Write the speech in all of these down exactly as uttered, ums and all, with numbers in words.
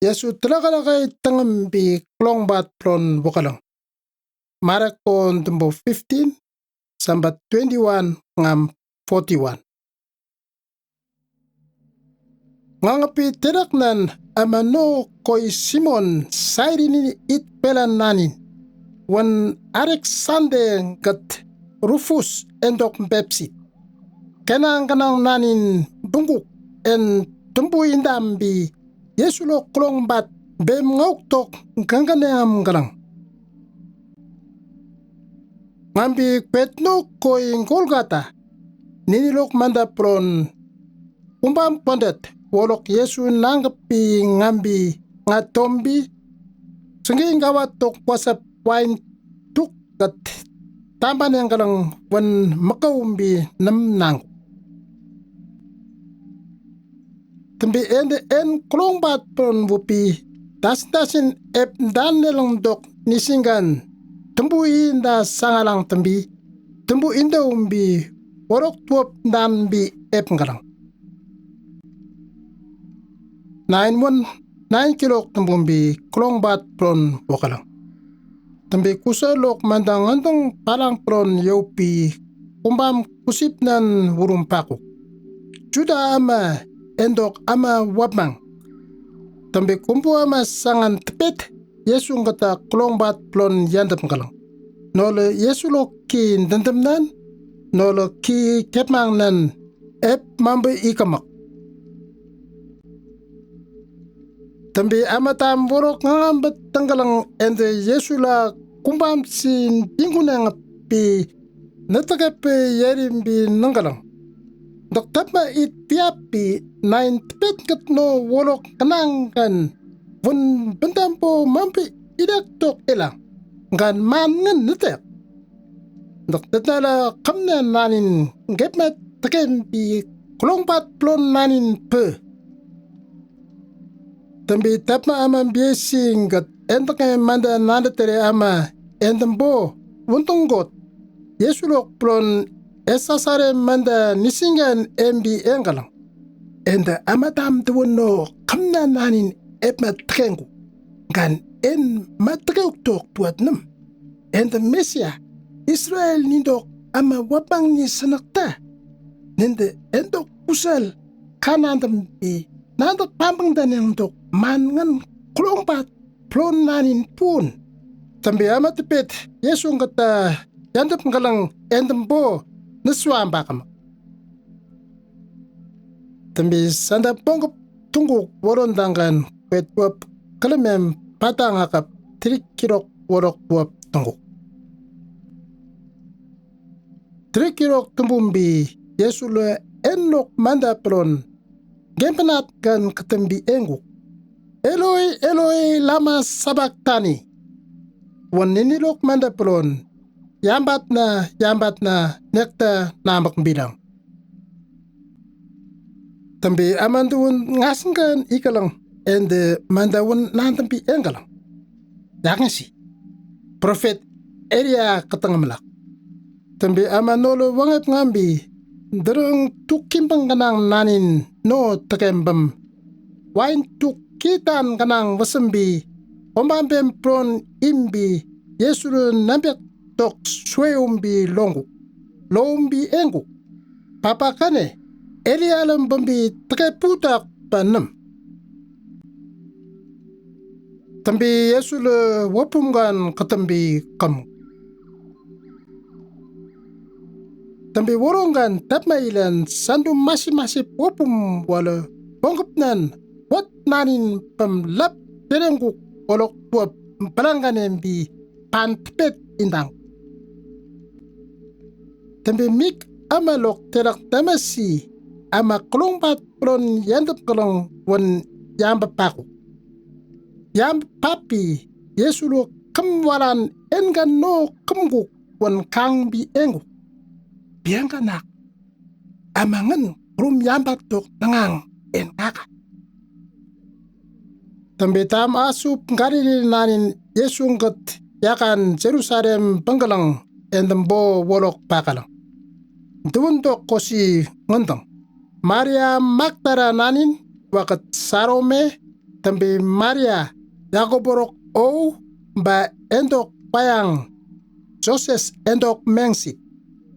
Yesu tilak-alak ai tangam bi klongbat plon wakalang. Marko Dumbo fifteen, Sambat twenty-one ngam forty-one. Ngangap i tirak nan amano koi Simon, Sairini it pelan nanin, wan Aleksande kat Rufus endok bepsit. Kenang kenang nanin bungkuk en tumbu indam bi Yesu lo klongbat bem ngauk tok kangkaneam kalang. Ngambi kwetno koi Golgota, ninilok manda plon, kumbam pondet, wolok Yesu nangkap bi ngambi ngatombi, senggi ngawat tok wasap wain tuk kat tamban yang kalang wan makaumbi nam nang. Tambi ende en klongbat plon wupi, dasin dasin ep dan nelang dok nisinggan, tumbu inda sangalang tambi, tumbu inda umbi, worok tuap dan bi ep ngalang. Nain wan, nain kilok tumbum bi klongbat plon wakalang. Tambi kusa lok manda ngandong palang plon yopi kumbam kusip nan wurum pakuk. Juda ama endok ama wapmang. Tambi kumbu ama sangan tepet Yesu ngata klongbat plon yandap ngalang. Nole Yesu lo ki ndendem nan, nole ki kepmang nan, ep mambe ikamak. Tambi ama tam worok ngangam bet tengkalang ende Yesu la kumbam sin dingunang pi netekepe yerim bi nengkalang. Dok tapma it piap bi nain tepet ketno wolok kenang kan wun bentampo mambe idak tok elang kan man ngen netek. Dok tetala kamna nanin gepma tekem bi klongbat plon nanin pe. Tambi tapma ama biesing kat endeke manda nanda tere ama endembo wuntong got. Yesu lok plon esasare manda nisinggan embi engkalang. Ende ama tam tuwun no kamna nanin epma tekengku. Kan en ma tekeuk tok tuat nem. Ende Mesia, Israel nindok ama wapang ni senakta. Nende endok kusal kanandam bi nanda pampang daneng dok man ngan klongbat plon nanin pun. Tambi ama tepet Yesu ngata yandap ngalang endembo nesuam bakam. Tambi sanda pongkep tungkuk woron dangkan kwet wap kelemem patang akap tirik kirok worok wap tungkuk. Tirik kirok tumbum bi Yesu le enlok manda plon gempenat kan ketem bi enguk. Eloi, Eloi, lama sabaktani. Wan ninilok manda plon, yambat na, yambat na, nekta namak bilang. Tambi ama duwun ngasengkan ikalang, ende manda wun nan tambi engkalang. Yaknsi, profet Elia keteng melak. Tambi ama nolo wangep ngambi, dereng tuk kimpang kenang nanin no tekembem. Wain tuk kitan kenang wasembi, ombambem plon imbi, Yesu le nambek tok sweumbi longkuk, lombi engkuk. Papa kane, Elia lem bembi teke putak panem. Tambi Yesu le wapum kan ketembi kem. Tambi worong kan tapma ilan sandu masi-masi wapum wale bongkep nan wat nanin pemlap terengkuk wolok tuap pelangkan embi pan tepet indang. Tambi mik ama lok terak tamasi ama kelongbat plon yandap kelong wan yamba paku. Yamba papi Yesu lo kem walan engan no kemkuk wan kangbi engkuk. Biang kanak ama ngen rum yamba tok tengang en kaka. Tambi tam asup Galili nanin Yesu nget yakan Jerusalem benkelang endembo wolok pakalang. Duwun tok kosi ngendang. Maria Magdala nanin waket Salome tæmbi Maria, Yakop borok oo, ba endok payang, Joses endok mengsit.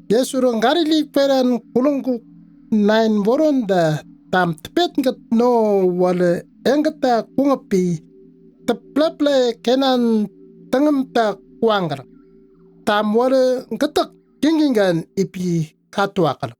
Yesu rin Galili peran kulung kuk nain boronde tam tepet nget no wale engketa kungap pi, tepleple kenan tengem ta kuangkal. Tam wale ngetek kingkingan ipi katuakal.